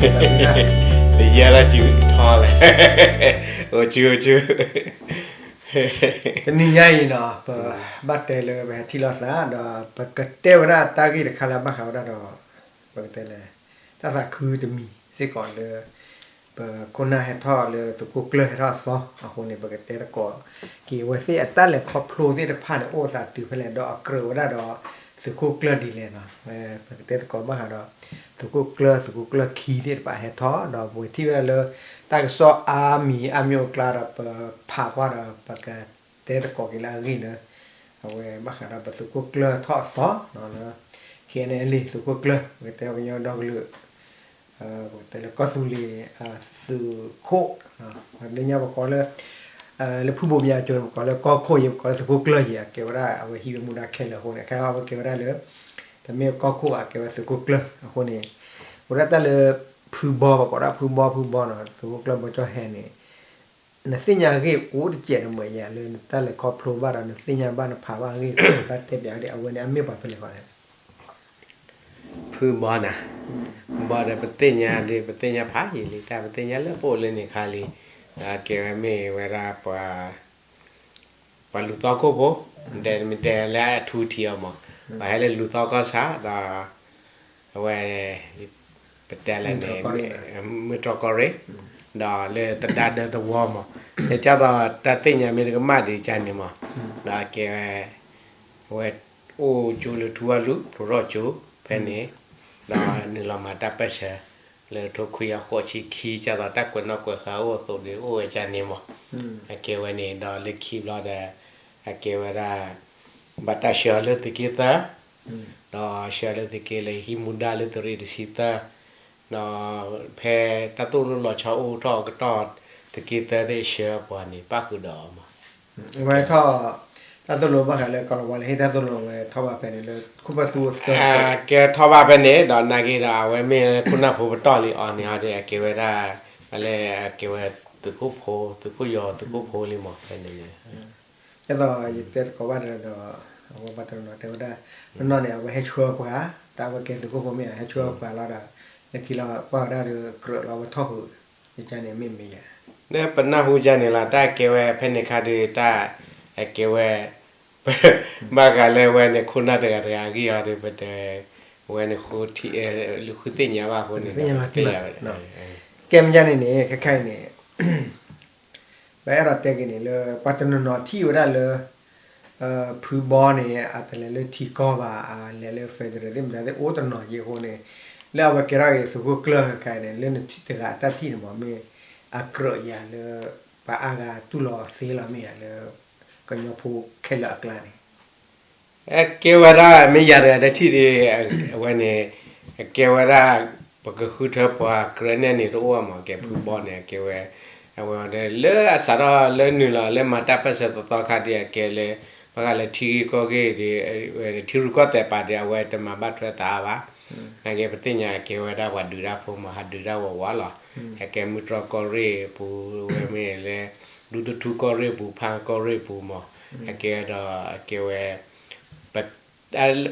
တယဲၢ်လၢစုထီလဲၣ်, အိၣ်စုအိၣ်စု, တနံၤညါအံၤနီၤ ပဘၣ်တဲလၢပဟဲထံၣ်လိာ်သးဒီး ပကတဲဝဲဒၣ်တၢ်ဂ့ၢ်တခါလၢဘၣ်ဃးဝဲဒၣ်ဒီး ပကတဲလဲၣ် တၢ်သးခုတမံၤစ့ၢ်ကီးလၢ ပခိၣ်နၢ်ဟဲထီၣ်လၢသုးခိၣ်ကျၢၢ်ဟဲထီၣ်အသီအဃိန့ၣ် ပကတဲသကိးက့ၤအဝဲသ့ၣ်အတၢ်လဲၤခီဖျိသ့ၣ်တဖၣ်န့ၣ် အိၣ်သးတုၤဖဲလဲၣ် ဒီးအကြၢးဝဲဒၣ်ဒီး သုးခိၣ်ကျၢၢ်ဒ်လဲၣ်နီၤ. ပကတဲသကိးဘၣ်ဃးဒီး သုးခိၣ်ကျၢၢ် သုးခိၣ်ကျၢၢ်ခံသ့ၣ်တဖၣ်ဟဲထီၣ် ဒီးပကထံၣ်ဝဲဒၣ်လၢ တၢ်ကစီၣ်အါမံၤအါမံၤအိၣ်ကျါဒီး ပဖးကွၢ်ဒီး ပကတဲသကိးက့ၤလၢအဂ့ၢ်လၢ အဝဲဘၣ်ဃးဒီးပသုးခိၣ်ကျၢၢ်ထီၣ်အသီလၢ KNLA သုးခိၣ်ကျၢၢ် ပကတဲအီၤကညီဒီကလုာ် ပကတဲလၢကီၢ်သူလ့ၤ သုးခိၣ် လၢညါပကိးလၢ လၢဖုဘိးဘၠၣ်ကၠိၤန့ၣ် ပကိးလၢကီၢ်ခိၣ်ယဲ ပကိးလၢသုးခိၣ်ကျၢၢ်ယဲ အကဲဝဲဒၣ်အဝဲဟံးဝဲမူဒါခဲလၢာ်အဃိန့ၣ် ခဲအံၤအဝဲကဲဝဲဒၣ်လၢ တမ့ၢ်ကီၢ်ခိၣ်ဘၣ် အကဲဝဲသုးခိၣ်ကျၢၢ်အဃိန့ၣ် အိၣ်ဒၣ်တၢ်လၢ ဖုဘီ ပကိးဒၣ်ဖုဘီဖုဘီနီၤ သုးခိၣ်ကျၢၢ်ဘီကၠီၣ်ဟဲန့ၣ် နသ့ၣ်ညါအဂ့ၢ်အိၣ်တစဲးတမှဲးယၤလၢနတၢ်လဲၤခီဖျိဘၣ်ဒီး နသ့ၣ်ညါဘၣ်နဖးဘၣ်အဂ့ၢ် တၢ်တဲပၠးဒ် အဝဲန့ၣ်အမ့ၢ်ပှၤဖဲလဲၣ်ဃီလဲၣ်. ဖုဘီနၤ, ဖုဘီဒီးပသ့ၣ်ညါဒီး ပသ့ၣ်ညါဖးယံာ်လံ တၢ်ပသ့ၣ်ညါလၢပအိၣ်လၢန့ၣ်ခါလံ, ဒီးကဲဝဲမ့ၢ်ဝဲဒၣ် ပှၤလူၤသီခိၣ်ဖိ, ဒီးမ့ၢ်တဲလၢအထူထံးအီၤမး, ပှၤဟဲလၢလူၤသီကီၢ်ဆၣ်ဒီး အဝဲ ပတဲလဲၣ်န့ၣ် မုၢ်တြီၢ်ကီၢ်ရ့ၣ်, ဒီးလၢသဒါဒၢသဝီမး, လၢကၢ်သိးတၢ်သ့ၣ်ညါမ့ၢ်တကမၣ်ဒံးကန့ၣ်မး, ဒီးကဲဝဲ အဝဲအိၣ်ကၠိလၢထူဝါလူၤ ဖျိထီၣ်ကၠိဖဲန့ၣ်, ဒီးနုာ်လီၤမၤတၢ်ပၢၢ်ဆၢ လၢထိခွံကယၤဃိးဆံခံ ကၢ်သိးတၢ်ကွဲးနီၣ်ကွဲးဃါအိၣ်အသိးဒီး အိၣ်ဝဲကန့ၣ်မး, အကဲဝဲန့ၣ် ဒီးလၢခံဘျီဒီး အကဲဝဲဒၣ် ဘၣ်တၢ်ဆှၢအီၤလၢသုးက့သၢ, ဒီးဆှၢအီၤလၢသုးက့လၢဟံးမူဒါလၢသုးရ့ၣ်တဆံသၢ, ဒီးဖဲတၢ်သိၣ်လိလီၤဆီအိၣ်ထီၣ်ကတီၢ် သုးက့သၢသ့ၣ်ဆှၢပှၤန့ၣ် ပၣ်ဃုာ်ဒီးအီၤမး, ဝဲထီၣ် တၢ်သိၣ်လိဘၣ်ဃးလၢကီၤလၤဝါလၢဟ့ၣ်တၢ်သိၣ်လိ ဝဲထီၣ်ဘၣ်ဖဲန့ၣ်လၢ ခိၣ်ဖၢသူအကဲထီၣ်ဘၣ်ဖဲန့ၣ် ဒီးနာ်က့ဒီး အဝဲမ့ၢ်လၢခိၣ်နၢ်ဖိပတီၢ်လံအီၤန့ၣ်ဒီး အကဲဝဲဒၣ် လၢအကဲဝဲသုးခိၣ်ဖိ သုးခိၣ်ယီၤ သုးခိၣ်ဖိလံမး ဖဲန့ၣ်န့ၣ် ဒ်သိးယတဲသကိးဘၣ်ဒီး အဝဲပှၤတနီၤနီၤတဲဝဲဒၣ် နီၢ်နီၢ်န့ၣ် အဝဲဟဲဆှၢပှၤ တၢ်ဝဲကဲသုးခိၣ်ဖိမ့ၢ်ဧါ ဟဲဆှၢပှၤလီၤဒီး လၢခံလီၤကွၢ်ဝဲဒၣ်ဒီး ကြၢးလီၤဝဲထီၣ်ဃုာ် ယကန့ၣ်မ့ၢ်မ့ၢ်ယၤ လၢပနၢ်ဟူကန့ၣ်လီၤ တၢ်ကဲဝဲဖဲန့ၣ်ခါဒီး တၢ်အကဲဝဲ ဘၣ်ဃးလၢဝဲန့ၣ် ခိၣ်နၢ်တဂၤတဂၤအဂ့ၢ်အီၤဒီး ပတ ဝဲန့ၣ် ဃုသ့ၣ်ညါဘၣ်အဃိန့ၣ် သ့ၣ်ညါဘၣ် ကဲမ့ၢ်န့ၣ်န့ၣ် ခဲခါအံၤန့ၣ် ပအဲၣ်ဒိးတဲက့ၤန့ၣ်လၢ ပှၤတနီၤနီၤထံၣ်ဝဲဒၣ်လၢ ဖုဘီန့ၣ် အတလဲၤလၢထံကီၢ်ဘၣ် အလဲၤလၢ federal သ့ၣ်မတၤသ့ၣ်အိၣ်တနီၤယံာ်အဃိန့ၣ် လၢအဝဲကဲထီၣ်က့ၤသုးခိၣ်ကျၢၢ်ခဲခါအံၤန့ၣ် လၢနထံၣ်တဂၤအတၢ်ထံၣ်န့ၣ်မ့ၢ် မ့ၢ်အကြၢးယၤလၢ ပှၤအါဂၤတူၢ်လိာ်သ့လီၤမ့ၢ်ဧါလၢ ကညီဖိခဲလၢာ်အကျါန့ၣ် အကဲဝဲဒၣ် မ့ၢ်ယၤတဂၤတထံၣ်ဒီး အဝဲန့ၣ် အကဲဝဲဒၣ် ပကဃုထၢပှၤကြၢးန့ၢ်န့ၣ်တအိၣ်ဘၣ်မး ကဲဖုဘီန့ၣ် အကဲဝဲ အဝဲလၢအစးထီၣ်လၢနုာ်လီၤလၢမၤတၢ်ပၢၢ်ဆၢသီသီခါဒီး အကဲလၢ ဘၣ်ဃးလၢထံဂ့ၢ်ကီၢ်ဂ့ၢ်ဒီး ထံရူၢ်ကီၢ်သဲးပာ်ဒီး အဝဲတမၤဘၣ်ထွဲသးဘၣ် နာ်က့ပသ့ၣ်ညါအကဲဝဲဒၣ်ပှၤဒုးတၢ်ဖိမး ဟးဒုးတၢ်ဝးဝးလီၤ အကဲမုၢ်တြီၢ်ကီၢ်ရ့ၣ်အပူၤ ဝဲမ့ၢ်လၢ ဒူသထူကီၢ်ရ့ၣ်ပူၤ ဖးကီၢ်ရ့ၣ်ပူၤမး အကဲဒီး အကဲဝဲ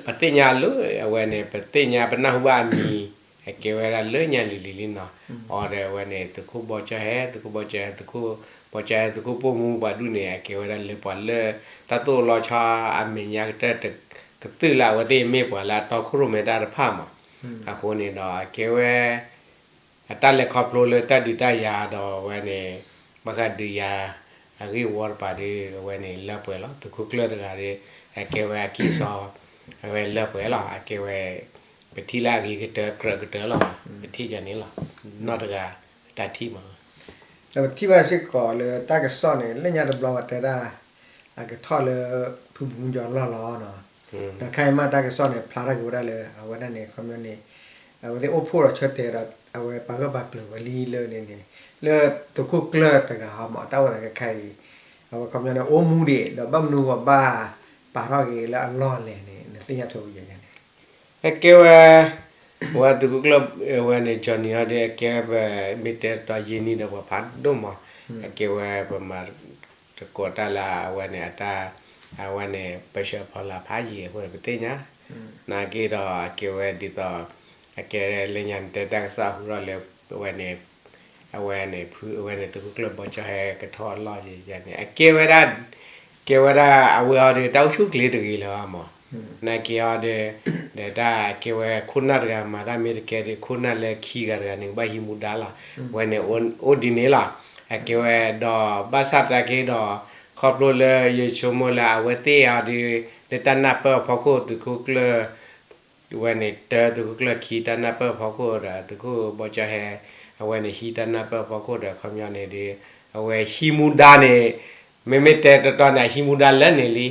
ပသ့ၣ်ညါလၢအဝဲန့ၣ် ပသ့ၣ်ညါပနၢ်ဟူဘၣ်အမံၤ အကဲဝဲဒၣ်လၢညါလံၤလံၤလံနီၤ အီၤဒီးအဝဲန့ၣ် သုးခိၣ်ဘီကၠီဟဲ သုးခိၣ်ဘီကၠီဟဲ သုးခိၣ်ဘီကၠီဟဲ သုးခိၣ်ပိာ်မူပှၤဒူၣ်န့ၣ် အကဲဝဲဒၣ်လၢပှၤလၢ တၢ်သိၣ်လီၤဆီအမဲာ်ညါကတၢၢ် ကသုၣ်လၢအဝဲသ့ၣ်မ့ၢ်ပှၤလၢအတီခိၣ်ရိၣ်မဲတၢ်တဖၣ်မး အဃိန့ၣ်ဒီး အကဲဝဲ အတၢ်လဲၤခီဖျိလၢတၢ်ဒုးတၢ်ယၤဒီးအဝဲန့ၣ် ဘၣ်ဃးဒုးယၤ အဂ့ၢ်ဝီတပၤဒီး အဝဲန့ၣ်လၢပှဲၤလီၤ သုးခိၣ်ကျၢၢ်တဂၤဒီး အကဲဝဲအကံၢ်စီ အဝဲလၢပှဲၤလီၤ အကဲဝဲ ပထံၣ်လၢအဂ့ၤကတၢၢ်ကြၢးကတၢၢ်လီၤ ပထံၣ်ယၤန့ၣ်လီၤ နီၢ်တဂၤ တၢ်ထံၣ်မး ဒီးပထံၣ်ဘၣ်စ့ၢ်ကီးလၢတၢ်ကစီၣ်န့ၣ် လၢညါတဘျီပတဲဒၣ် အကထီၣ်လၢ ဖုဘိးမူကၠီလီၢ်လီၤနီၤ ဒီးခဲအံၤမးတၢ်ကစီၣ်န့ၣ် ဖျါထီၣ်က့ၤဝဲဒၣ်လၢ အဝဲဒၣ်န့ၣ် ခီပညီန့ၣ် အဝဲသ့ၣ်အိၣ်ဖှိၣ်ဒီးဆၢတဲာ်ဒီး အဝဲပာ်ဂၢၢ်ပာ်ကျၢၤဝဲလံလၢန့ၣ်န့ၣ် လၢသုးခိၣ်ကျၢၢ်တဂၤဟီမး တၢ်အိၣ်သးခဲခါအံၤ အဝဲခီပညီန့ၣ် အိၣ်မူဒံး ဒီးဘၣ်မနုၤဂီၢ်ဘၣ်ပာ်ထီၣ်က့ၤလၢအလီၢ်လဲၣ်န့ၣ် နသ့ၣ်ညါထွဲဝဲယဲန့ၣ် အကဲဝဲ ဝဲသုးခိၣ်ကျၢၢ် ဝဲန့ၣ် Johnny ဟီဒီး အကဲဝဲပမ့ၢ်တဲတီယ့နံၣ်ဒီးပှၤဖးဒိၣ်မး အကဲဝဲပမၤ တကိးတၢ်လၢအဝဲန့ၣ်အတၢ် အဝဲန့ၣ် ပၢဆှၢဖီလာ်ဖးယံာ်အဃိန့ၣ် ပသ့ၣ်ညါ နာ်က့ဒီးအကဲဝဲဒ်သိး အကဲလၢညါန့ၣ် တဲတၢ်ကစီၣ်ဟူထီၣ်လၢ အဝဲန့ၣ် အဝဲန့ၣ် ဖု အဝဲန့ၣ် သုးခိၣ်ကျၢၢ်ဘီကၠီဟဲကထီၣ်အလီၢ်ယဲန့ၣ် အကဲဝဲဒၣ် ကဲဝဲဒၣ်အဝဲအီၤဒီး တၢ်အိၣ်ဆူၣ်ချ့တဂ့ၤလၢၤဘၣ်မး, နာ်က့ၤအီၤဒီး ဒီးတၢ်အကဲဝဲခိၣ်နၢ်တဂၤမၤတၢ်မ့ၢ်တကဲဒီး ခိၣ်နၢ်လၢခံဂၤတဂၤန့ၣ် ကဘၣ်ဟံးမူဒါလီၤ. ဝဲန့ၣ်အိၣ်ဒ်န့ၣ်လီၤ. အကဲဝဲဒီးဘၣ်ဆၣ်သနာ်က့ဒီး ခီဖျိလၢယဆိကမိၣ်လၢအဝဲသ့ၣ်အီၤဒီး လၢတၢ်နၢ်ပၢၢ်အဖီခိၣ် သုးခိၣ်ကျၢၢ် ဝဲန့ၣ်တၢ သုးခိၣ်ကျၢၢ်ခံ တၢ်နၢ်ပၢၢ်အဖီခိၣ်ဒီး သုးခိၣ်ဘီကၠီဟဲ အဝဲန့ၣ်ဟံးတၢ်နၢ်ပၢၢ်အဖီခိၣ်ဒီး ခီပညီန့ၣ်ဒီး အဝဲဟံးမူဒါန့ၣ် မ့မ့ၢ်တဲတီတီန့ၣ် အဟံးမူဒါလၢန့ၣ်လံ.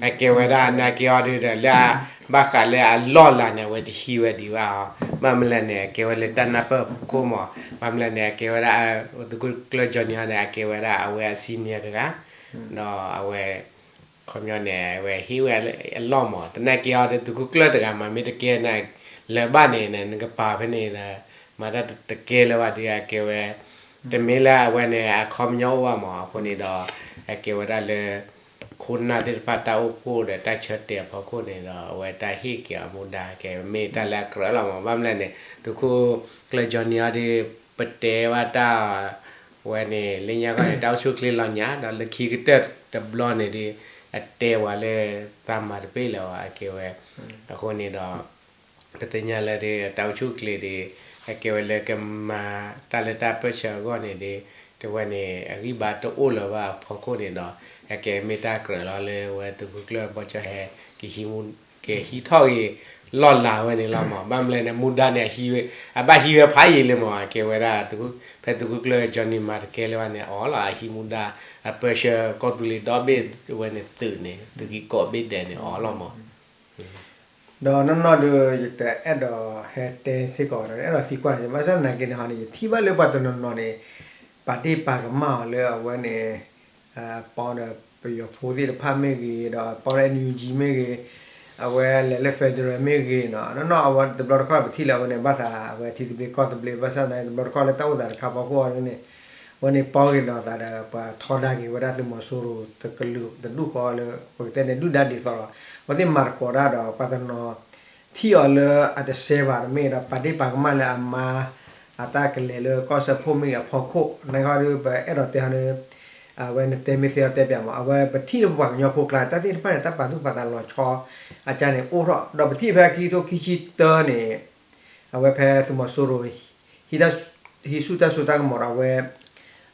အကဲဝဲဒၣ်နာ်က့ၤအီၤဒီး လၢဘၣ်ဃးလၢအလီၢ်လၤန့ၣ် အဝဲတဟံးဝဲဒံးဘၣ်အီၤ, ဘၣ်မနုၤလဲၣ်န့ၣ် အကဲဝဲလၢတၢ်နၢ်ပၢၢ်အဖီခိၣ်မး, ဘၣ်မနုၤလဲၣ်န့ၣ် အကဲဝဲဒၣ် သုးခိၣ်ကျၢၢ် Johnny အီၤန့ၣ် အကဲဝဲဒၣ်အဝဲအ senior တဂၤ ဒီးအဝဲ ခီပညီန့ၣ် အဝဲဟံးဝဲအလီၢ်မး, သနာ်က့ၤအီၤဒီး သုးခိၣ်ကျၢၢ်တဂၤမၤမ့ၢ်တကဲန့ၣ် လၢၤဘၣ်န့ၣ် နကပာ်ဖဲန့ၣ် မၤတၢ်တကဲလၢၤဘၣ်ဒီး အကဲဝဲ တမ့ၢ်လၢအဝဲန့ၣ် အခီပညီအိၣ်ဘၣ်မး, အဃိန့ၣ်ဒီး အကဲဝဲဒၣ်လၢ ခိၣ်နၢ်သ့ၣ်တဖၣ်တၢ်အိၣ်ဖှိၣ်ဒီးတၢ်ဆၢတဲာ်အဖီခိၣ်န့ၣ်ဒီး အဝဲတၢ်ဟ့ၣ်က့ၤအီၤမူဒါ ကဲမ့ၢ်တၢ်လၢအကြၢးလီၤမး, ဘၣ်မနုၤလဲၣ်န့ၣ် သုးခိၣ်ကျၢၢ် Johnny အီၤဒီး ပတဲဘၣ်တၢ် ဝဲန့ၣ် လၢညါခီန့ၣ် တၢ်အိၣ်ဆူၣ်ချ့လီၤညါ ဒီးလၢခံကတၢၢ်တဘျီန့ၣ်ဒီး အတဲဝဲလၢ သးမၤတပ့ၢ်လၢၤဘၣ် အကဲဝဲ အဃိန့ၣ်ဒီး ပသ့ၣ်ညါလၢဒီး တၢ်အိၣ်ဆူၣ်ချ့ဒီး အကဲဝဲလၢကမၤတၢ်လၢတၢ်ပၢၢ်ဆၢအဂီၢ်န့ၣ်ဒီး တဝဲန့ၣ် အဂံၢ်ဘါတအိၣ်လၢၤဘၣ်အဖီခိၣ်န့ၣ်ဒီး အကဲမ့ၢ်တၢ်ကြၢးလီၤလၢဝဲသုးခိၣ်ကျၢၢ်ဘီကၠီဟဲ ကဟံးမူ ကဟံးထီၣ်ဂ့ၤလီၢ်လၤဝဲန့ၣ်လီၤမး, ဘၣ်မနုၤလဲၣ်န့ၣ် မူဒါန့ၣ် အဘၣ်ဟံးဝဲဖးယံာ်လံမး, အကဲဝဲဒၣ် ဖဲသုးခိၣ်ကျၢၢ် Johnny မၤတကဲလၢၤဘၣ်န့ၣ် အီၤလီၤ အဟံးမူဒါ အပၢၢ်ဆၢကီၢ်သူလ့ၤဒီဘ့ၣ်ဝဲန့ၣ်သုးန့ၣ် သုးက့ကိးဘ့ၣ်ဒဲးန့ၣ် အီၤလီၤမး. ဒီးနီၢ်နီၢ်ဒီး ယတအဲၣ်ဒိးဟဲတဲစ့ၢ်ကီးဒီး အဲၣ်ဒိးသံကွၢ်န့ၣ် ဘၣ်ဆၣ်သနာ်က့န့ၣ်ဟီန့ၣ် ယထံၣ်ဘၣ်လၢပှၤတနီၤနီၤန့ၣ် ပာ်ဒ့ၣ်ပာ်ကမၣ်အီၤလၢအဝဲန့ၣ် ပီဒီးပယီၤဖိသ့ၣ်တဖၣ်မ့ၢ်ဂ့ၤ ဒီးပီဒီး NUG မ့ၢ်ဂ့ၤ အဝဲလဲၤလၢ federal မ့ၢ်ဂ့ၤနီၤ နီၢ်နီၢ်အဝဲတဘျီတခီၣ်ပထံၣ်လၢအဝဲန့ၣ် ဘၣ်သးအဝဲထံသဘျ့ကီၢ်သဘျ့ ဘၣ်ဆၣ်သနာ်က့တဘျီတခီၣ်လၢတၢ်အိၣ်သးတခါဖီခိၣ်အီၤန့ၣ် အဝဲန့ၣ်ပီက့ၤဒီးသးဒီး ပှၤထီဒါက့ၤဝဲဒၣ်သုးမီၤစိရိၤတကလုာ်တဒူၣ်ဃီလၢ ပကတဲန့ၣ် ဒုၣ်ဒါဒ်သိးလီၤ. အဝဲသ့ၣ်မၤသကိးတၢ်ဒီး ပှၤတနီၤထံၣ်အီၤလၢအတစဲဘၣ် တမ့ၢ်ဒီး ပာ်ဒ့ၣ်ပာ်ကမၣ်လၢအမါ အတၢ်ကလဲၤလၢကီၢ်စၢဖှိၣ်မ့ၢ်ဂ့ၤအဖီခိၣ် နခီဒီး ပအဲၣ်ဒိးတဲဟီန့ၣ် အဝဲနတဲမ့ၢ်သ့အီၤတဲပၠးမး အဝဲပထံၣ်လၢပပှၤကညီဖိကျါ တၢ်သ့ၣ်တဖၣ်န့ၣ် တၢ်ပာ်သူၣ်ပာ်သးလီၤဆီ အကါန့ၣ်အိၣ်ထီၣ် ဒီးပထံၣ်ဖဲခံကထိခံဆံတၢန့ၣ် အဝဲဖဲသုးမီၤစိရိၤ ဟံးဆူၣ်တၢ်စိတၢ်ကမီၤဒီးအဝဲ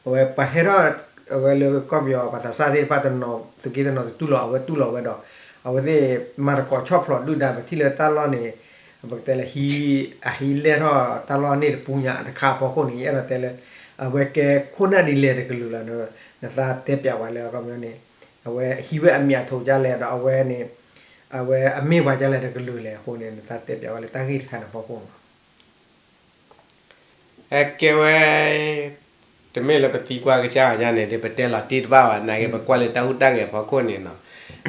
အဝဲပှၤဟဲထီၣ် အဝဲလၢကီၢ်ပယီၤပှၤသးစၢ်သ့ၣ်တဖၣ်တနီၤ သုးက့တနီၤတတူၢ်လိာ် အဝဲတူၢ်လိာ်ဝဲဒီး အဝဲသ့ၣ်မၤသကိးဆီၣ်ဖျိးဒုၣ်ဒါ ပထံၣ်လၢတၢ်လီၢ်န့ၣ် ပကတဲလၢ အဟံးလဲၢ်ထီၣ်တၢ်လီၢ်န့ၣ်တပူၤညါတခါအဖီခိၣ်န့ၣ် ယအဲၣ်ဒိးတဲလၢ အဝဲကဲခိၣ်နၢ်ဒ်လဲၣ်တကလုာ်လီၤ နသးတဲပၠးဝဲလၢအခီပညီန့ၣ် အဝဲဟံးဝဲအမံၤအထူးဒ်လဲၣ်ဒီးအဝဲန့ၣ် အဝဲအမ့ၢ်ပှၤဒ်လဲၣ်တကလုာ်လဲၣ်အဃိန့ၣ် နသးတဲပၠးဝဲလၢတၢ်ဂ့ၢ်တခါန့ၣ်အဖီခိၣ်မး အကဲဝဲ တမ့ၢ်လၢပသံကွၢ်ကစၢ်ယၤန့ၣ်ဒီး ပတဲလီၤတံၢ်တဘၣ်ဘၣ် နာ်က့ပကွၢ်လၢတၢ်ဟူးတၢ်ဂဲၤအဖီခိၣ်န့ၣ်နီၤ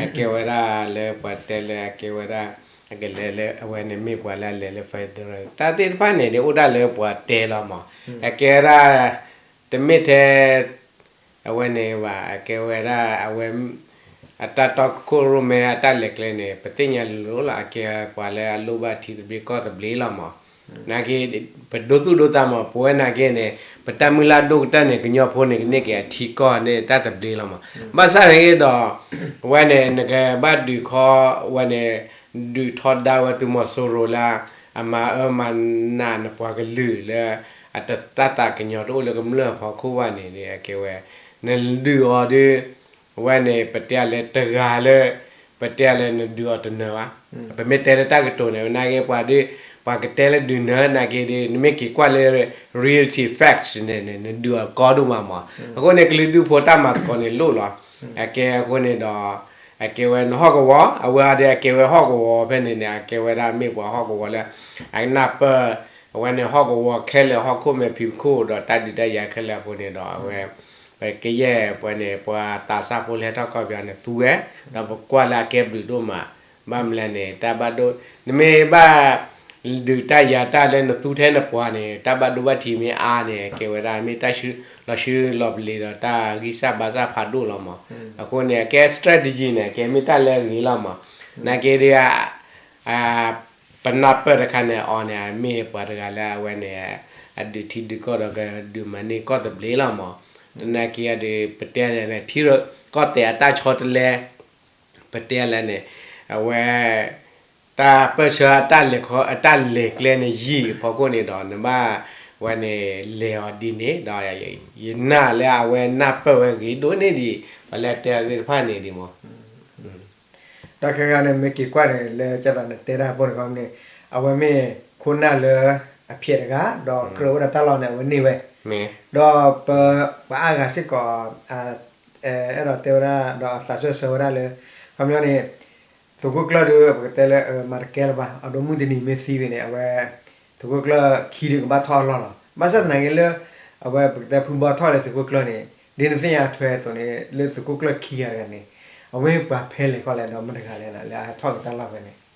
အကဲဝဲဒၣ်လၢပှၤတဲလၢအကဲဝဲဒၣ် အကလဲၤလၢအဝဲန့ၣ်မ့ၢ်ပှၤလၢအလဲၤလၢ federal တၢ်သ့ၣ်တဖၣ်န့ၣ်ဒီး အိၣ်ဒၣ်လၢပှၤတဲလီၤမး အကဲဝဲဒၣ် တမ့ၢ်ထဲ အဝဲန့ၣ်ဘၣ် အကဲဝဲဒၣ် အဝဲ အတၢ်တီခိၣ်ရိၣ်မဲအတၢ်လဲၤကျဲန့ၣ် ပသ့ၣ်ညါလိၤလိၤလီၤ အကဲပှၤလၢအလိၣ်ဘၣ်ထံသဘျ့ကီၢ်သဘျ့လီၤမး နာ်က့ ပဒိသူၣ်ဒိသးမး ပဝဲနာ်က့န့ၣ် ပတၢ်မုၢ်လၢ်ဒိၣ်ကတၢၢ်န့ၣ် ကညီဖိန့ၣ် ကန့ၢ်က့ၤအထံကီၢ်န့ၣ်တၢ်သဘျ့လီၤမး ဘၣ်ဆၣ်န့ၣ်ဒီး အဝဲန့ၣ် နကဘၣ်ဒုးခီ အဝဲန့ၣ် ဒုးထီဒါဝဲသုးမီၤစိရိၤလၢ အမၤအၢမၤနးနပှၤကလုာ်လၢ အတၢ်သးကညီၤတအိၣ်လၢကမျၢၢ်အဖီခိၣ်ဘၣ်န့ၣ် အကဲဝဲ နဒုးအီၤဒီး အဝဲန့ၣ် ပတဲလၢတဂၤလၢ ပတဲလၢနဒုးအီၤတနၢၤဘၣ် ပမ့ၢ်တဲလၢတၢ်ကတိၤန့ၣ် နာ်က့ပှၤဒီး ပှၤကတဲလၢဒုးနၢၤ နာ်က့ဒီး နမ့ၢ်က့ၤကွၢ်လၢ reality facts န့ၣ် နဒုးအီၤကီဒိၣ်မးမး အဃိန့ၣ် ကလုာ်ဒူၣ်ဖိတၢ်မၤသကိးန့ၣ်လိၣ်လီၤ အကဲအဃိန့ၣ်ဒီး အကဲဝဲနဟီၣ်ကဝီၤ အဝဲအီၤဒီးအကဲဝဲဟီၣ်ကဝီၤဖဲန့ၣ်န့ၣ် အကဲဝဲဒၣ်မ့ၢ်ပှၤဟီၣ်ကဝီၤလၢ အကနၢ်ပၢၢ် အဝဲန့ၣ်ဟီၣ်ကဝီၤခဲလၢာ်ဟီၣ်ခိၣ်မဲာ်ဖံးခိၣ်ဒီးတၢ်ဒုးတၢ်ယၤခဲလၢာ်အဃိန့ၣ်ဒီး အဝဲ ပကယဲၢ်ပှၤန့ၣ် ပှၤသးစၢ်ဖိလၢဟဲထီၣ်ကီၢ်ပယီၤန့ၣ်သူဝဲ ဒီးပကွၢ်လၢအကဲဘျုးဒိၣ်မး ဘၣ်မနုၤလဲၣ်န့ၣ် တၢ်ဘၣ်ဒိ နမ့ၢ်ဘၣ် ဒုးတၢ်ယၤတၢ်လၢနသူထဲနပှၤန့ၣ် တၢ်ဘၣ်ဒိဘၣ်ထံးမ့ၢ်အါန့ၣ် ကဲဝဲဒၣ်မ့ၢ်တၢ်လီၤဆှုလီၤပလ့ၤဒီးတၢ်ဂံၢ်စၢ်ဘါစၢ်ဖးဒိၣ်လီၤမး အဃိန့ၣ် အကဲ strategy န့ၣ် အကဲမ့ၢ်တၢ်လၢအဂ့ၤလီၤမး နာ်က့ဒီး ပနၢ်ပၢၢ်တခါန့ၣ် အီၤန့ၣ် မ့ၢ်ပှၤတဂၤလၢအဝဲန့ၣ် အဒုးထံဒုးကီၢ်ဒီးကဒုးမၤန့ၢ်ကီၢ်သဘျ့လီၤမး. သနာ်က့ဒီး ပတဲလဲၣ်န့ၣ် ထံရူၢ်ကီၢ်သဲးအတၢ်ဆီတလဲ ပတဲလဲၣ်န့ၣ် အဝဲ တၢ်ပၢၢ်ဆၢအတၢ်လဲၤခီ အတၢ်လဲၤကျဲန့ၣ်ယံာ်အဖီခိၣ်န့ၣ်ဒီး နဘၣ်ဝဲန့ၣ်လဲၤအီၤဒ်န့ၣ်ဒီး ယနာ်လၢအဝဲနၢ်ပၢၢ်ဝဲဂ့ၤဒိၣ်န့ၢ်ဒံး ပှၤလၢအတဲသ့ၣ်တဖၣ်န့ၣ်ဒ်မး. ဒီးခဲဂၤန့ၣ် မ့ၢ်က့ၤကွၢ်န့ၣ် လၢကသးနတဲတၢ်အဖီခိၣ်န့ၣ်ခီန့ၣ် အဝဲမ့ၢ်ခိၣ်နၢ်လၢအဖျဲးတဂၤ ဒီးကြၢးဝဲဒၣ်တၢ်လီၢ်န့ၣ် အဝဲန့ၢ်ဝဲ ဒီးပ ပှၤအါဂၤစ့ၢ်ကီး အဲၣ်ဒိးတဲဝဲဒၣ် ဒီးအသးစၢၢ်ဆၢဝဲဒၣ်လၢ ခီပညီန့ၣ် သုးခိၣ်ကျၢၢ်ဒီး ပကတဲလၢ မၤတကဲလၢၤဘၣ် အဒိမုၢ်တနံၤမ့ၢ်သံဝံၤန့ၣ် အဝဲ သုးခိၣ်ကျၢၢ်ခံဒုးကဘၣ်ထီၣ်အလီၢ်လီၤ. ဘၣ်ဆၣ်သနာ်က့လၢ အဝဲပကတဲဖုဘီထီၣ်လၢသုးခိၣ်ကျၢၢ်န့ၣ် ဒ်နသ့ၣ်ညါထွဲအသိးန့ၣ် လၢသုးခိၣ်ကျၢၢ်ခံဂၤတဂၤန့ၣ် အဝဲပှၤဖဲလဲၣ်ခီလဲၣ်ဒီးမတၤတဂၤလဲၣ်န့ၣ် လၢအထီၣ်က့ၤတၢ်လီၢ်ဖဲန့ၣ်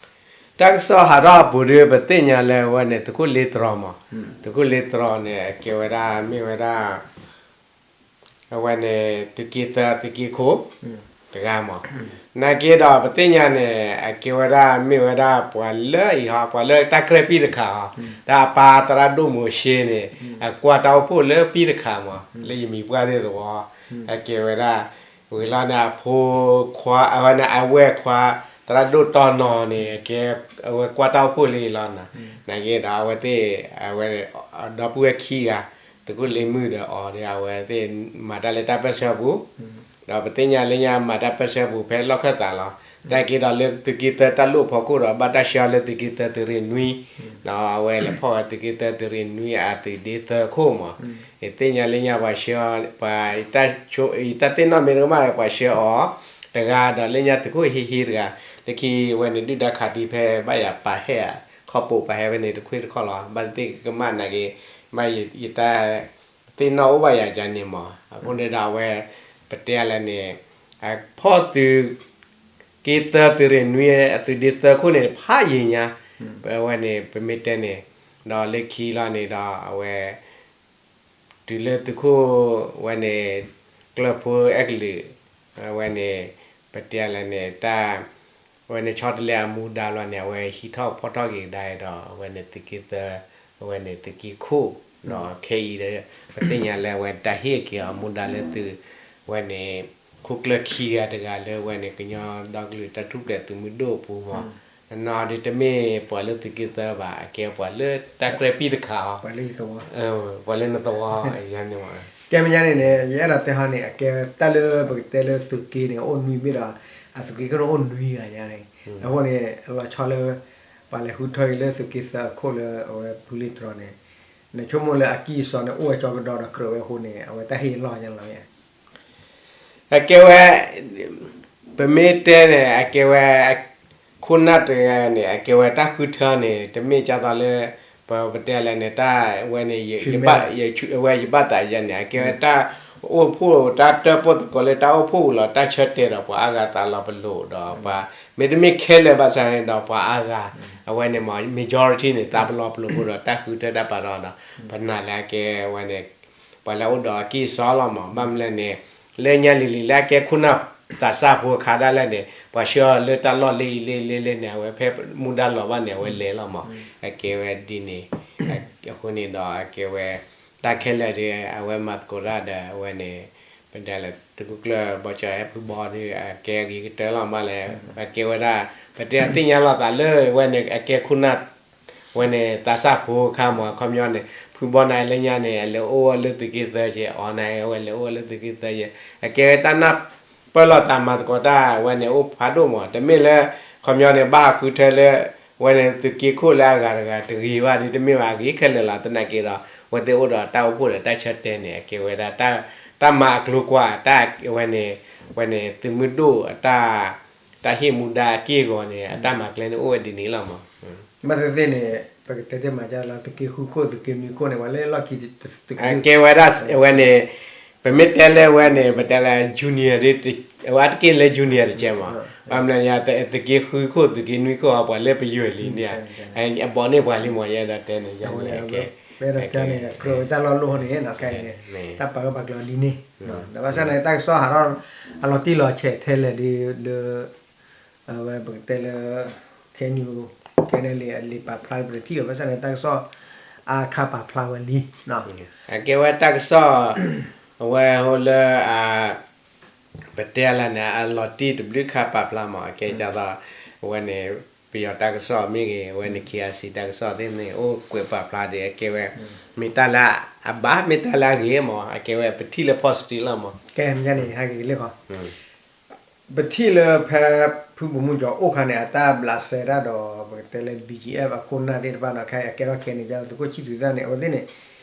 တၢ်ကစီၣ်ဟးထီၣ်အပူၤဒီး ပသ့ၣ်ညါလၢအဝဲန့ၣ် သုးခိၣ်လ့တြီမး, သုးခိၣ်လ့တြီန့ၣ် အကဲဝဲဒၣ် မ့ၢ်ဝဲဒၣ် အဝဲန့ၣ် သုးက့သၢ သုးက့ခိၣ် တဂၤမး. နာ်က့ဒီး ပသ့ၣ်ညါန့ၣ် အကဲဝဲဒၣ် မ့ၢ်ဝဲဒၣ်ပှၤလၢအံၤဟီ ပှၤလၢတၢ်ကြဲၢ်ပံၣ်တခါဟီ, တၢ်အပၢ်သရၣ်ဒိၣ်မိၤၡ့န့ၣ် အကွၢ်တၢ်အိၣ်ဖှိၣ်လၢပံၣ်တခါမး လၢယမံၤပှၢ်သ့ၣ်သဝီ အကဲဝဲဒၣ် ဝံၤလီၤန့ၣ် အဖိခွါ အဝဲန့ၣ် အဝဲၢ်ခွါ သရၣ်ဒိၣ်တီနီၤန့ၣ် အကဲ အဝဲကွၢ်တၢ်အိၣ်ဖှိၣ်လၢအံၤလီၤနီၤ. နာ်က့ဒီး အဝဲသ့ၣ် အဝဲ ဒီပုၢ်ဝဲၢ်ခံဂၤ သုးခိၣ်လ့မုၢ်ဒီးအီၤဒီး အဝဲသ့ၣ်မၤတၢ်လၢတၢ်ပၢၢ်ဆၢပူၤ ဒီးပသ့ၣ်ညါလၢညါမၤတၢ်ပၢၢ်ဆၢပူၤဖဲလီၢ်ခၢၣ်သးလီၤ. နာ်က့ဒီးလၢသုးက့သၢတၢ်လိၣ်ဖီခိၣ်ဒီး ဘၣ်တၢ်ဆှၢအီၤလၢသုးက့သၢသုးရ့ၣ်နွံ ဒီးအဝဲလဲၤဖီၣ်ဝဲသုးက့သၢသုးရ့ၣ်နွံအသုးဒ့သၢခိၣ်မး. ယသ့ၣ်ညါလၢညါပှၤဆှၢ ပှၤ ယတၢ်သ့ၣ်နီၣ်မ့ၢ်တကမၣ် ပှၤဆှၢအီၤတဂၤဒီးလၢညါသုးခိၣ်ဟ့ဟ့တဂၤ လၢခံဝဲန့ၣ်ဒုၣ်ဒါခးသံဖဲဘၣ်ယၤပာ်ဟဲ ခီၣ်ပိးပာ်ဟဲဝဲန့ၣ်တခွ့ၣ်တခီၣ်လီၤ. ဘၣ်သ့ၣ်ကမၣ်နာ်က့ ဘၣ်ယတၢ်သ့ၣ်နီၣ်အိၣ်ဘၣ်ယၤယၤန့ၣ်မး. အဃိန့ၣ်ဒီးအဝဲ ပတဲလဲၣ်န့ၣ် အဖီၣ်သုး က့သၢသုးရ့ၣ်နွံ အသုးဒ့သၢခိၣ်န့ၣ် ဖးယံာ်ညါ ပဝဲန့ၣ် ပမ့ၢ်တဲန့ၣ် ဒီးလၢခံလီၤန့ၣ်ဒီးအဝဲ တုၤလၢသုးခိၣ်ဝဲန့ၣ် ကျၢၢ်ဖိအဲကလုာ် အဝဲန့ၣ် ပတဲလဲၣ်န့ၣ် တၢ် အဝဲန့ၣ်ဆီတလဲအမူဒါလီၤန့ၣ် အဝဲဟံးထီၣ်ဖီၣ်ထီၣ်က့ၤကဒါဒီး အဝဲန့ၣ်သုးက့သၢ အဝဲန့ၣ်သုးက့ခိၣ် ဒီးခဲအံၤဒီး ပသ့ၣ်ညါလၢအဝဲတၢ်ဟ့ၣ်က့ၤအမူဒါလၢသုး ဝဲန့ၣ် ခိၣ်ကျၢၢ်ခံဂၤတဂၤလၢဝဲန့ၣ် ကညီဒီကလုာ်တၢ်ထူၣ်ဖျဲးသုးမုၢ်ဒိၣ်အပူၤမး နီၢ်နီၢ်ဒီးတမ့ၢ်ပှၤလၢသုးက့သၢဘၣ် အကဲပှၤလၢတၢ်ကြဲၢ်ပံၣ်တခါအီၤ ပှၤလၢနသဝီ ယၤန့ၣ်မး ကဲမဲာ်ညါန့ၣ်န့ၣ် ယအဲၣ်ဒိးတဲဟီန့ၣ် အကဲတၢ်လၢပကတဲလၢသုးက့န့ၣ် အိၣ်နွံဘ့ၣ်ဒီး အသုးက့ခိၣ်န့ၣ်အိၣ်နွံဂၤညါန့ၣ် အဃိန့ၣ် အလီၤဆီလၢ ပှၤလဲၤဃုထၢက့ၤလၢသုးက့သၢအခိၣ်လၢအဝဲဖုလ့တြီန့ၣ် နဆိကမိၣ်လၢအကံၢ်အစီန့ၣ် အိၣ်ဝဲကၠီကဒီးဒီးကြၢးဝဲအဃိန့ၣ် အဝဲတၢ်ဟ့ၣ်အလီၢ်ညါလီၤ အကဲဝဲ ပမ့ၢ်တဲန့ၣ် အကဲဝဲ ခိၣ်နၢ်တဂၤန့ၣ် အကဲဝဲတၢ်ဃုထၢန့ၣ် တမ့ၢ်ကၢ်သိးလၢ ပပတဲလဲၣ်န့ၣ် တၢ်ဝဲန့ၣ် ဝဲယဘၣ်သးယၤန့ၣ် အကဲဝဲတၢ်အိၣ်ဖှိၣ် တၢ်တၢၣ်ပီၣ်သကိးလၢတၢ်အိၣ်ဖှိၣ်ပူၤလီၤ တၢ်ဆၢတဲာ်ဒီးပှၤအါဂၤသးလီၤပလိာ်ဒီးပှၤ မ့တမ့ၢ်ခဲလၢာ်ဘၣ်ဆၣ်န့ၣ်ဒီးပှၤအါဂၤ အဝဲန့ၣ်မး majority န့ၣ် သးပလီၤပလိာ်ဖိဒီးတၢ်ဃုထၢတၢ်ပာ်ဒီးဒီး ပနာ်လၢအကဲဝဲန့ၣ် ပှၤလၢအအိၣ်ဒီးအကံၢ်အစီလီၤမး ဘၣ်မနုၤလဲၣ်န့ၣ် လၢညါလံၤလံၤလၢအကဲခိၣ်နၢ်သးစၢ်ဖိအခါဒၣ်လဲာ်န့ၣ် ပှၤဆှၢအီၤလၢတၢ်လီၢ်လၢအံၤလၢလၢလၢန့ၣ် အဝဲဖဲမူဒါလီၤဘၣ်န့ၣ် အဝဲလဲၤလီၤမး အကဲဝဲဒ်န့ၣ် အဃိန့ၣ်ဒီးအကဲဝဲ တၢ်ခဲလၢာ်ဒီး အဝဲမၤသကိးတၢ်ဒီး အဝဲန့ၣ် ပတဲလၢ သုးခိၣ်ကျၢၢ်ဘီကၠီၤအဲၣ်ဖုဘီဒီး အကဲဂ့ၤကတၢၢ်လီၤမးလဲၣ် အကဲဝဲဒၣ် ပတဲသ့ၣ်ညါလိာ်သးလၢဝဲန့ၣ် အကဲခိၣ်နၢ် ဝဲန့ၣ် သးစၢ်ဖိအခါမး အခီပညီန့ၣ် ဖုဘီနၤလၢညါန့ၣ် အလဲၤအိၣ်ဝဲလၢသုးက့သၢက့ၤ အီၤနၤဝဲလဲၤအိၣ်ဝဲလၢသုးက့သၢက့ၤ အကဲဝဲတၢ်နၢ်ပၢၢ်လိာ်သးမၤသကိးတၢ်ဝဲန့ၣ် အိၣ်ဖးဒိၣ်မး တမ့ၢ်လၢ အခီပညီန့ၣ် ဘၣ်ဃုထၢလၢ ဝဲန့ၣ်သုးက့ခိၣ်လၢအဂၤတဂၤတဂ့ၤဘၣ်ဒီး တမ့ၢ်ဘၣ်အဂ့ၤခဲလၢာ်လီၤ သနာ်က့ဒီး အဝဲသ့ၣ်အိၣ်ဒီးတၢ်အိၣ်ဖှိၣ်ဒီးတၢ်ဆၢတဲာ်န့ၣ် အကဲဝဲဒၣ် တၢ်မၤအကျိၤကွာ် တၢ်ဝဲန့ၣ် ဝဲန့ၣ် သုးမုၢ်ဒိၣ်အတၢ် တၢ်ဟ့ၣ်မူဒါအက့ၢ်အဂီၤန့ၣ် အတၢ်မၤကျဲန့ၣ်အိၣ်ဝဲဒ်န့ၣ်လီၤမး ဘၣ်သ့ၣ်သ့ၣ်န့ၣ် ပကတဲတ့ၢ်မးလၢသုးက့ဃုခိၣ် သုးက့နွံခိၣ်န့ၣ် ပှၤလၢလီၢ်ခံ အကဲဝဲဒၣ်ဝဲန့ၣ် ပမ့ၢ်တဲလၢဝဲန့ၣ် ပတဲလၢ junior အဝဲတက့ၢ်လၢ junior တကဲမး ဘၣ်မနုၤ သုးက့ဃုခိၣ် သုးက့နွံခိၣ်အီၤ ပှၤလၢပယွဲၢ်လံန့ၣ် အဘီန့ၢ်ပှၤလံမး ယအဲၣ်ဒိးတဲန့ၣ် ယဲန့ၣ် ကြၢးဝဲတၢ်လီၢ်လိၣ်န့ၣ် ခဲအံၤန့ၣ် တၢ်ပာ်ဂၢၢ်ပာ်ကျၢၤဒ်န့ၣ် ဒီးဘၣ်ဆၣ်န့ၣ် တၢ်ကစီၣ်ဟးထီၣ် အလီၤတံၢ်လီၤဆဲးထဲလဲၣ်ဒီး လၢ အဝဲပကတဲလၢ ခဲနံၤ ခဲနံၤလံ အလံာ်ပာ်ဖျါပတထံၣ်ဘၣ် ဘၣ်ဆၣ်န့ၣ် တၢ်ကစီၣ် အါခါပာ်ဖျါဝဲလံ. အကဲဝဲတၢ်ကစီၣ် အဝဲဟိလၢ ပတဲလၢန့ၣ် အလီၤတံၢ်တဘျုးခါပာ်ဖျါမး အကဲဒ်သိး အဝဲန့ၣ် ပယီၤတၢ်ကစီၣ်မ့ၢ်ဂ့ၤ အဝဲန့ၣ် ခ့အါစံတၢ်ကစီၣ်သ့ၣ်န့ၣ် အိၣ်ကွဲးပာ်ဖျါဒီး အကဲဝဲ မ့ၢ်တၢ်လၢအဘၣ် မ့ၢ်တၢ်လၢအဂ့ၤမး အကဲဝဲပထံၣ်လၢ positive လီၤမး. ကဲန့ၣ် ဟဲက့ၤလံခီ ပထံၣ်လၢဖဲ ဖုဘိၣ်မူကၠီၤအိၣ်ခါန့ၣ် အတၢ်ဘျးစဲတၢ်ဒီး ပကတဲလၢ ဘံၣ်ကၠံအ့ၣ် အခိၣ်နၢ်သ့ၣ်တဖၣ်န့ၣ် ခဲအံၤအကဲထီၣ်ခဲန့ၣ် သုးခိၣ်ဆံၣ်သူးသၣ်န့ၣ် အဝဲသ့ၣ်န့ၣ်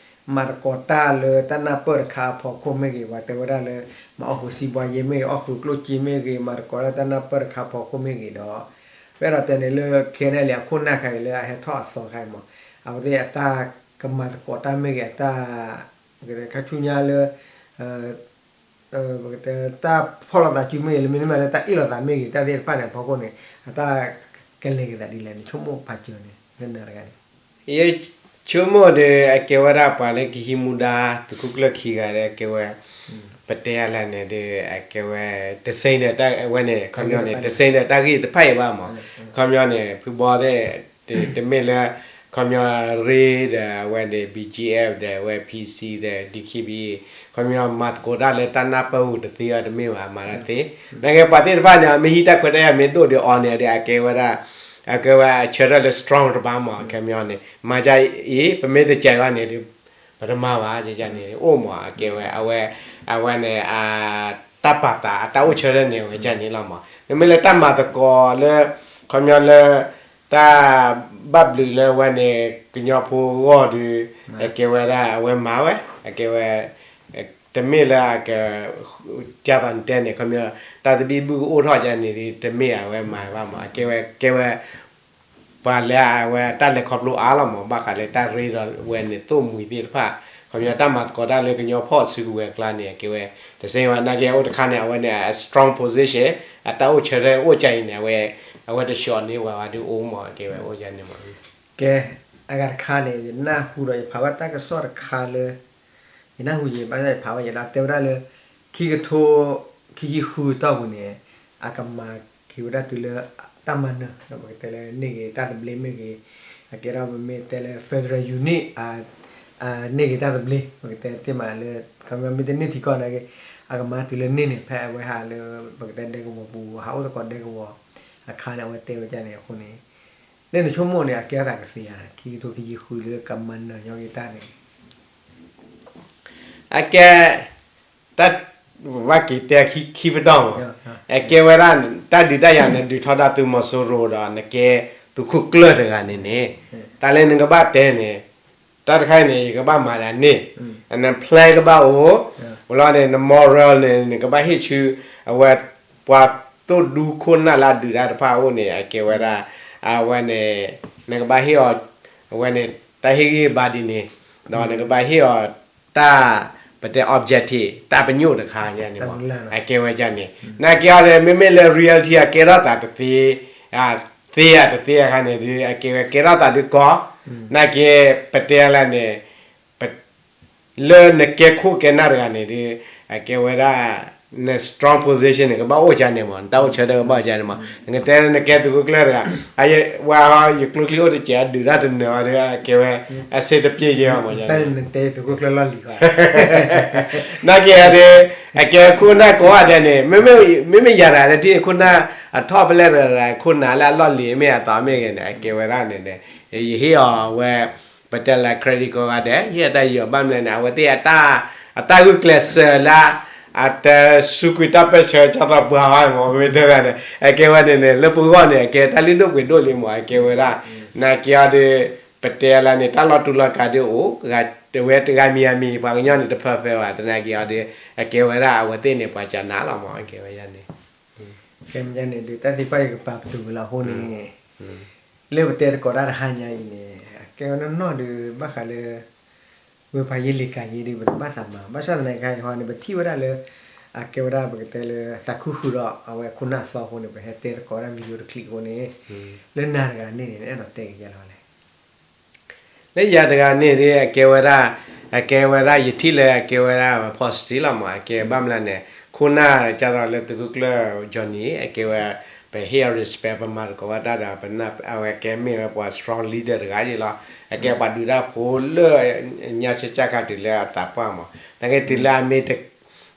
မၤသကိးတၢ်လၢတၢ်နၢ်ပၢၢ်တခါအဖီခိၣ်မ့ၢ်ဂ့ၤ ပှၤတဲဝဲဒၣ်လၢ မၤအီၣ်ဃုာ်စံးဘှါယ့မ့ၢ်ဂ့ၤ အီၣ်ဃုာ်ကျိၣ်စ့မ့ၢ်ဂ့ၤ မၤသကိးတၢ်တၢ်နၢ်ပၢၢ်တခါအဖီခိၣ်မ့ၢ်ဂ့ၤဒီး ပအဲၣ်ဒိးတဲန့ၣ်လၢ ခဲန့ၣ်လံ အခိၣ်နၢ်ခါအံၤလၢအဟဲထီၣ်အသီခါအံၤမး အဝဲသ့ၣ်အတၢ်ကမၤသကိးတၢ်မ့ၢ်ဂ့ၤ အတၢ် ခါဆူညါလၢ ပကတဲတၢ်ဖီၣ်လိာ်သးစုမ့ၢ်ဂ့ၤ လၢမ့တမ့ၢ်လၢတၢ်အ့ၣ်လိာ်သးမ့ၢ်ဂ့ၤ တၢ်သ့ၣ်တဖၣ်န့ၣ် အဖီခိၣ်န့ၣ် အတၢ်ကလဲၤက့ၤသးဒ်လဲၣ်န့ၣ် ဆိကမိၣ်ဖးစၢၤန့ၣ် လၢနၤတဂၤန့ၣ် ယဆိကမိၣ်ဒီး အကဲဝဲဒၣ်ပှၤလၢကဟံးမူဒါ သုးခိၣ်ကျၢၢ်ခံဂၤဒီး အကဲဝဲ ပတဲအါလဲၣ်န့ၣ်ဒီး အကဲဝဲ တစ့ဒီးတၢ်ဝဲန့ၣ် ခီပညီန့ၣ် တစ့ဒီးတၢ်ဂ့ၢ်တဖၣ်အံၤဘၣ်မး ခီပညီန့ၣ် ဖုဘီသ့ၣ် တမ့ၢ်လၢ ခီပညီ ရ့ဒီးအဝဲန့ၣ် ဘံၣ်ကၠံအ့ၣ် ဒီးအဝဲ PC ဒီး DKBA ခီပညီမၤသကိးတၢ်လၢတၢ်နၢ်ပၢၢ်အိၣ်တသ့အီၤတမ့ၢ်ဘၣ် မၤတၢ်သ့ နာ်က့ပှၤသ့ၣ်တဖၣ်န့ၣ် အမ့ၢ်ဟံးတၢ်ခွဲးတၢ်ယာ်မ့ၢ်ဒိၣ်ဒီးအီၤန့ၣ်ဒီး အကဲဝဲဒၣ် အကဲဝဲအဆၢထၢၣ်လၢ strong တဘၣ်မး ခီပညီန့ၣ် မၤဒ်အံၤ ပမ့ၢ်တစဲးဘၣ်န့ၣ်ဒီး ပတမၤဘၣ်န့ၣ် အိၣ်မး အကဲဝဲ အဝဲ အဝဲန့ၣ် တၢ်ပာ်သး အတၢ်အိၣ်ဆၢထၢၣ်န့ၣ် အဝဲဒ်န့ၣ်လီၤမး မ့မ့ၢ်လၢတၢ်မၤသကိးလၢ ခီပညီလၢ တၢ်ဘၣ်ဘျုးလၢအဝဲန့ၣ် ကညီဖိအဂီၢ်ဒီး အကဲဝဲဒၣ် အဝဲမၤဝဲ အကဲဝဲ တမ့ၢ်လၢအက ဒ်သိးနတဲန့ၣ် ခီပညီ တၢ်သဘံၣ်ဘုၣ်ကအိၣ်ထီၣ်ဒ်န့ၣ်ဒီး တမ့ၢ်အဝဲမၤဘၣ်မး အကဲဝဲ ကဲဝဲ ပှၤလၢအဝဲတၢ်လဲၤခီဖျိအါလီၤမး ဘၣ်ဃးလၢတၢ်ရ့ဒီးဝဲန့ၣ် သိၣ်မှံၤသ့ၣ်တဖၣ် ခီပညီတၢ်မၤသကိးတၢ်လၢကညီဖီၣ်စုကဝဲၤအကျါန့ၣ် အကဲဝဲ တစ့ဝဲ နာ်က့အိၣ်တခါန့ၣ် အဝဲန့ၣ် အ strong position အတၢ်အိၣ်ဆၢထၢၣ်အိၣ်ကၢ်အံၤန့ၣ် အဝဲ အဝဲတဆှီန့ၢ်ဝဲဘၣ်ဒီးအိၣ်မး အကဲဝဲအိၣ်ကၢ်န့ၣ်မး ကဲ အဂၤတခါန့ၣ် ယနၢ်ဟူဒီးယဖးဘၣ်တၢ်ကစီၣ်တခါလၢ ယနၢ်ဟူယံၤဘၣ်ယဖးဘၣ်ယဲဒီး တဲဝဲဒၣ်လၢ ခံကထိ ခံဆံဃုအတီၢ်ပူၤန့ၣ် အကမၤက့ၤဝဲဒၣ်တုၤလၢ တၢ်မၤနၢၤ ပကတဲလၢန့ၢ်က့ၤတၢ်သဘျ့မ့ၢ်ဂ့ၤ အကဲထီၣ်ပမ့ၢ်တဲလၢ federal unit န့ၢ်က့ၤတၢ်သဘျ့ ပကတဲတ့ၢ်မးလၢ ခီပညီမ့ၢ်တန့ၢ်ထံကီၢ်နာ်က့ အကမၤတုၤလၢန့ၢ်န့ၣ် ဖဲအဝဲဟးလၢ ပကတဲဒဲကဝီၤပူၤ ဟးအိၣ်သကိးဒဲကဝီၤအခါန့ၣ် အဝဲတဲဝဲဒ်န့ၣ်အဃိန့ၣ် လၢနဆိကမိၣ်န့ၣ် အကဲအသးကသ့ဧါ ခံကထိခံဆံဃုလၢကမၤနၢၤညီက့ၤတၢ်န့ၣ် အကဲ တၢ် ဘၣ်က့ၤတဲခံပတီၢ်မး အကဲဝဲဒၣ် တၢ်ဒုးတၢ်ယၤန့ၣ် ဒုးထီဒါသုးမီၤစိရိၤဒီး နကဲသုးခိၣ်ကျၢၢ်တဂၤန့ၣ်န့ၣ် တၢ်လၢနကဘၣ်တဲန့ၣ် တၢ်တခါအံၤန့ၣ် ယကဘၣ်မၤဒၣ်န့ၣ် န plan ကဘၣ်အိၣ် ဝံၤလီၤန့ၣ် န moral န့ၣ် နကဘၣ်ဟ့ၣ်ဆူ အဝဲ ပှၤသိၣ်ဒူခိၣ်နၢ်လၢအဒုးတၢ်တဖၣ်အအိၣ်န့ၣ် အကဲဝဲဒၣ် အဝဲန့ၣ် နကဘၣ်ဟ့ၣ်အီၤ အဝဲန့ၣ် တၢ်ဟ့ၣ်ဂံၢ်ဘါဒ်န့ၣ် ဒီးနကဘၣ်ဟ့ၣ်အီၤ တၢ် ပတဲ objective တၢ်ပညိၣ်တခါန့ၣ် အကဲဝဲဒ်န့ၣ် နာ်က့အီၤဒီး မ့မ့ၢ်လၢ reality အကဲထီၣ်သးတသ့ သ့ဧါတသ့အခါန့ၣ်ဒီး အကဲဝဲကဲထီၣ်သးဒုးကီ နာ်က့ ပတဲလၢန့ၣ် လၢနကဲခိၣ်ကဲနၢ်တဂၤန့ၣ်ဒီး အကဲဝဲဒၣ် န strong position န့ၣ် ကဘၣ်အိၣ်ကၢ်န့ၣ်မး နတၢ်အိၣ်ဆၢထၢၣ်ကဘၣ်အိၣ်ကၢ်န့ၣ်မး နကတဲလၢနကဲသုးခိၣ်ကျၢၢ်တဂၤ ဝဲဟီ ယကျိချံအိၣ်တစဲး အဒုးတၢ်တနၢၤအီၤဒီး အကဲဝဲ အစ့တပျ့ၢ်ယဲၢ်မး နာ်က့အီၤဒီး အကဲခိၣ်နၢ်ကိးဂၤဒဲးန့ၣ် မ့မ့ၢ်ယၤတဂၤလၢထံၣ်ခိၣ်နၢ်အထီၣ်ဖဲလဲၣ်တဂၤ ခိၣ်နၢ်လၢအလီၢ်လံၤမ့ၢ်အသးမ့ၢ်ဂ့ၤန့ၣ် အကဲဝဲဒၣ်န့ၣ် ယဟ့ၣ်အီၤဝဲ ပတဲလၢ credit ကိးဂၤဒဲး ဟ့ၣ်အတၢ်ယံၤအီၤဘၣ်မနုၤလဲၣ်န့ၣ် အဝဲသ့ၣ်အတၢ်ဂုာ်ကျဲးစၢးလၢ အတစူးကွံာ်တၢ်ပၢၢ်ဆၢကၢ်သိးပှၤဘၣ်မး မ့ၢ်တဲဂၤန့ၣ် အကဲဝဲန့ၣ်န့ၣ် လၢပဂီၢ်န့ၣ် အကဲတၢ်လုၢ်ဒိၣ်ပှ့ၤဒိၣ်လံမး အကဲဝဲဒၣ် နာ်က့အီၤဒီး ပတဲလၢန့ၣ် တၢ်လီၤတူာ်လီၤကာ်ဒုးအိၣ် တဝဲတဂၤမံၤဂၤမံၤ ပှၤကညီန့ၣ်တ perfect ဘၣ် သနာ်က့အီၤဒီး အကဲဝဲဒၣ်အဝဲသ့ၣ်န့ၣ် ပှၤကနၣ်လီၤမး အကဲဝဲန့ၣ် ကဲမ့ၢ်န့ၣ်ဒုး တၢ်သ့ၣ်တဖၣ်အံၤကပာ်ပတုာ်ဝဲလီၤအဃိန့ၣ် လၢပတဲသကိးတၢ်တဟါညါအံၤန့ၣ် အကဲဝဲနီၢ်နီၢ်ဒီး ဘၣ်ဃးလၢ ဝဲပှၤယ့လံၤကၤယ့ဒီး ပတဘၣ်သးမၤ ဘၣ်ဆၣ်သနာ်က့ဟီန့ၣ် ပထံၣ်ဝဲဒၣ်လၢ အကဲဝဲဒၣ်ပကတဲလၢ သးခုဃုာ်ဒီး အဝဲခိၣ်နၢ်အသီအဃိန့ၣ် ပဟဲတဲသကိးဝဲဒၣ် video တချံးအဃိန့ၣ် လၢနၤတဂၤန့ၣ်န့ၣ် နအဲၣ်ဒိးတဲက့ၤယဲလီၤလဲၣ် လၢယၤတဂၤန့ၣ်ဒီး အကဲဝဲဒၣ် အကဲဝဲဒၣ်ယထံၣ်လၢအကဲဝဲဒၣ် positive လီၤမး အကဲဘၣ်မနုၤလဲၣ်န့ၣ် ခိၣ်နၢ်ကၢ်သိးလၢသုးခိၣ်ကျၢၢ် Johnny အကဲဝဲ ပဟ့ၣ်အီၤ respect ပမၤသကိးဝဲတၢ်ဒီး ပနၢ်အဝဲကဲမ့ၢ်ဝဲပှၤ strong leader တဂၤယ့လီၤ. အကဲပှၤဒုးတၢ်ဖိလၢ ညါဆဲးကၢ်ခါတုၤလၢအသးပှၢ်မး. နာ်က့တုၤလၢအမ့ၢ်တ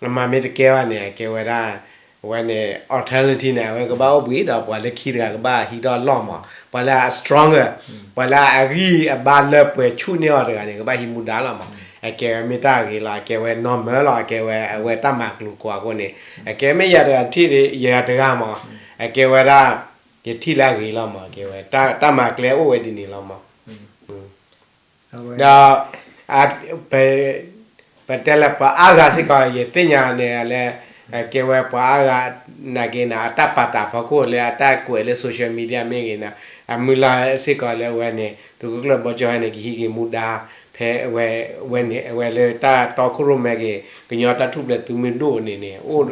အမၤမ့ၢ်တကဲဘၣ်န့ၣ် အကဲဝဲဒၣ် အဝဲန့ၣ် alternative န့ၣ် အဝဲကဘၣ်အိၣ်ဘှံးဒီးပှၤလၢခံတဂၤကဘၣ်ဟံးထီၣ်အလီၢ်မး. ပှၤလၢအ stronger ပှၤလၢအဂံၢ်အဘါလၢပှဲၤဆူၣ်န့ၢ်အီၤတဂၤန့ၣ် ကဘၣ်ဟံးမူဒါလီၤမး. အကဲဝဲမ့ၢ်တၢ်ဂ့ၤလီၤ. အကဲဝဲ normal လီၤ. အကဲဝဲအဝဲတၢ်မၤကျိၤကိးအဃိန့ၣ် အကဲမ့ၢ်ယၤတဂၤထံၣ်ယၤတဂၤမး. အကဲဝဲဒၣ် ယထံၣ်လၢအဂ့ၤလီၤမး. အကဲဝဲတၢ်မၤကျဲအိၣ်ဝဲဒ်န့ၣ်လီၤမး. ဒီး ပတဲလၢပှၤအါဂၤစ့ၢ်ကီး ယသ့ၣ်ညါန့ၣ်လၢ ကဲဝဲပှၤအါဂၤ နာ်က့န့ၣ် အတၢ်ပာ်တၢ်ဖီခိၣ်လၢအတၢ်ကွဲးလၢ social media မ့ၢ်ဂ့ၤန့ၣ် အမုၢ်လၢ်စ့ၢ်ကီးလၢအဝဲန့ၣ် သုးခိၣ်ကျၢၢ်ဘီကၠီဟဲန့ၣ် ကဟံးက့ၤမူဒါ ဖဲဝဲ ဝဲန့ၣ် အဝဲလၢတၢ်တီခိၣ်ရိၣ်မဲက့ၤ ကညီတၢ်ထူၣ်ဖျဲးသုးမုၢ်ဒိၣ်န့ၣ်န့ၣ် အိၣ်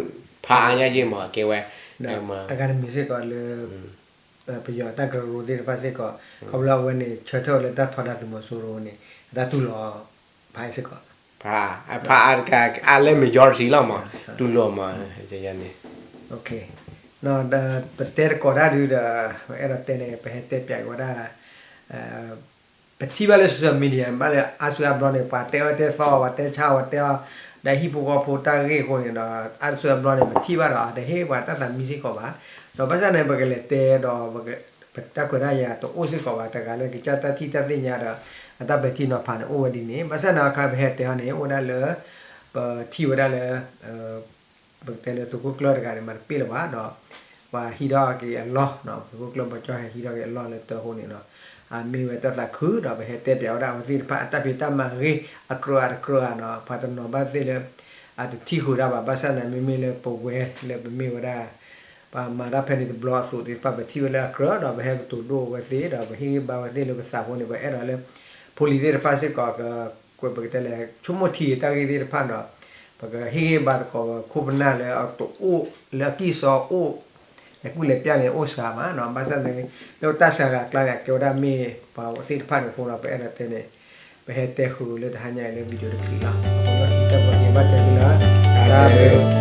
ဖးအါညါယ့ၢ်မး ကဲဝဲ အဂၤတမံၤစ့ၢ်ကီးလၢ ပယီၤတၢ်ကရၢကရိသ့ၣ်တဖၣ်စ့ၢ်ကီး ခီဖျိအဝဲန့ၣ် ဆၢထၢၣ်လၢတၢ်ထီဒါသုးမီၤစိရိၤန့ၣ် အတၢ်တူၢ်လိာ်ဖးစ့ၢ်ကီး ဖး ဖးအါတကး အါလၢ majority လီၤမး တူၢ်လိာ်မး န့ၣ် ပတဲတကိးတၢ်ဒုးဒီး ပအဲၣ်ဒိးတဲန့ၣ် ပဟဲတဲပၠးက့ၤဝဲဒၣ် ပထံၣ်ဘၣ်လၢ social media ဘၣ်လၢအါစုအါဘျီန့ၣ် ပှၤတဲအီၣ်တဲသီအီၤ ပှၤတဲဆါအီၤ ပှၤတဲအီၤ ဒီးဟံၣ်ဖိဃီဖိတၢ်ဂ့ၢ်အဃိန့ၣ်ဒီး အါစုအါဘျီန့ၣ် ပထံၣ်ဘၣ်ဒီး တဟ့ၣ်ပှၤတၢ်သးမံစ့ၢ်ကီးဘၣ်. ဒီးဘၣ်ဆၣ်န့ၣ် ပကလဲၤတဲဒီး ပတၢ်ခွဲးတၢ်ယာ်တအိၣ်စ့ၢ်ကီးဘၣ် တဂၤလၢကစၢ်တၢ်ထံၣ်တၢ်သ့ၣ်ညါဒီး အတၢ်ပဲာ်ထံနီၤဖးန့ၣ် အိၣ်ဝဲဒ်န့ၣ် ဘၣ်ဆၣ်န့ၣ်အခါ ပဟဲတဲအီၤန့ၣ် အိၣ်ဝဲဒၣ်လၢ ပထံၣ်ဝဲဒၣ်လၢ ပကတဲလၢသုးခိၣ်ကျၢၢ်တဂၤန့ၣ် မၤတပ့ၢ်လၢၤဘၣ်ဒီး ပှၤဟံးထီၣ်က့ၤအလီၢ် သုးခိၣ်ကျၢၢ်ဘီကၠီဟဲဟံးထီၣ်က့ၤအလီၢ်လၢတၢ်အဃိန့ၣ်ဒီး အမ့ၢ်ဝဲတၢ်သးခုဒီး ပဟဲတဲပၠးဝဲဒၣ်အဝဲသ့ၣ်တဖၣ်အတၢ်ဖံးတၢ်မၤဂ့ၢ်အကြၢးအတကြၢးဧါနီၤ ပှၤတနီၤဘၣ်သ့ၣ်လၢ အတထံၣ်ဃုာ်တၢ်ဘၣ် ဘၣ်ဆၣ်န့ၣ် မ့မ့ၢ်လၢပဝဲလၢပမ့ၢ်ဝဲဒၣ် ပှၤမၤတၢ်ဖဲန့ၣ်တဘျီအသိးသ့ၣ်တဖၣ် ပထံၣ်ဝဲလၢအကြၢးဒီး ပဟဲကတိၤဒိၣ်အဝဲသ့ၣ်ဒီး ပဟ့ၣ်ဂံၢ်ဘါဝဲသ့ၣ်လၢပသးအဃိန့ၣ် ပှၤအဲၣ်ဒိးလၢ ဖိလံၤသ့ၣ်တဖၣ်စ့ၢ်ကီး က ပကတဲလဲၣ် ဆိကမိၣ်ထံဂ့ၤတၢ်ဂ့ၢ်သ့ၣ်တဖၣ်ဒီး ပကဟ့ၣ်ဂံၢ်ဘါသကိးဝဲခိၣ်ပနၢ်လၢအတအိၣ်လၢအကံၢ်စီအိၣ် လဲၤကူၣ်လဲၤပျၢ်န့ၣ်အိၣ်စှၤမးနီၤ ဘၣ်ဆၣ်န့ၣ် လၢတၢ်စှၤဂၤအကျါန့ၣ် အကဲဝဲဒၣ်မ့ၢ်ပှၤသ့ၣ်တဖၣ်န့ၣ်အဃိဒီး ပအဲၣ်ဒိးတဲန့ၣ် ပဟဲတဲဃုာ်လၢတဟါညါအံၤလၢ video တချံးလီၤ အဃိဒီးတၢ်ဘျီက့ၤဘၣ်တဲသုလၢ တၢ်ဘျုး